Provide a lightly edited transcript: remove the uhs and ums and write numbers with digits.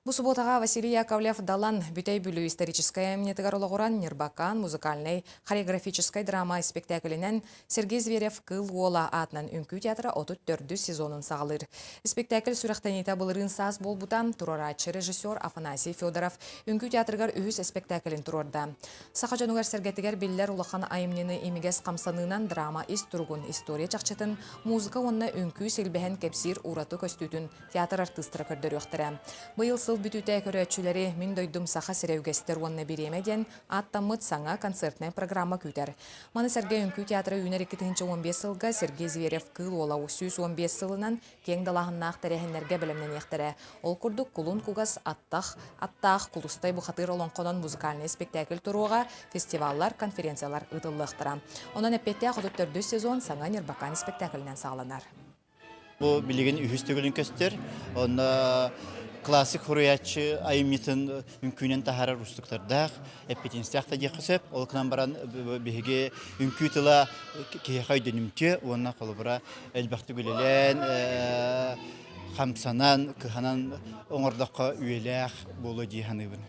Бу субуотаҕа Василий Яковлев Далан Бүтэй Бүлүү историческай айымньытыгар олоҕуран Ньырбакаан музыкальнай хореографическай драма испэктээкилинэн Сергей Зверев Кыыл Уола аатынан үҥкүү театра 34 сезонун саҕалыыр. Испэктээкил сүрэхтэниитэ былырыын саас буолбута, туруорааччы режиссер Афанасий Федоров үҥкүү театрыгар үһүс испэктээкилин туруорда. Саха дьонугар-сэргэтигэр биллэр улахан айымньыны имигэс хамсаныынан драма ис туругун, история чахчытын, музыка уонна үҥкүү силбэһэн кэпсиир ураты көстүүтүн театр артыыстара көрдөрүөхтэрэ. Быйыл сыл бүтүүтэ көрөөччүлэри «Мин дойдум Саха сирэ үгэстэр уонна бириэмэ» диэн ааттаммыт саҥа концертнай программа күүтэр. Маны сэргэ Үҥкүү театра үүнэр 2015 сылга Сергей Зверев Кыыл Уола 115 сылынан киэҥ далааһыннаах тэрээһиннэргэ бэлэмнэниэхтэрэ. Ол курдук Кулун кугас аттах, аттаах Кулустай бухатыыр олоҥхонон музыкальнай спектакль туруоҕа, фестиваллар, конференциялар ыытыллыахтара. Онон эппиэттээх 34 сезон саҥа Ньырбакаан спектаклинэн саҕаланар. Бу билигин үһүс төгүлүн көстөр. Онно классик суруйааччы айымньытын үҥкүүнэн таһаарар уустуктардаах, эппитинстээх да диэххэ сөп. Ол гынан баран биһиги үҥкүү тыла киһиэхэ өйдөнүмтүө уонна холобура элбэхтик үлэлээн, хамсанан, кыһанан оҥордоххо үйэлээх буолуо дии саныыбын.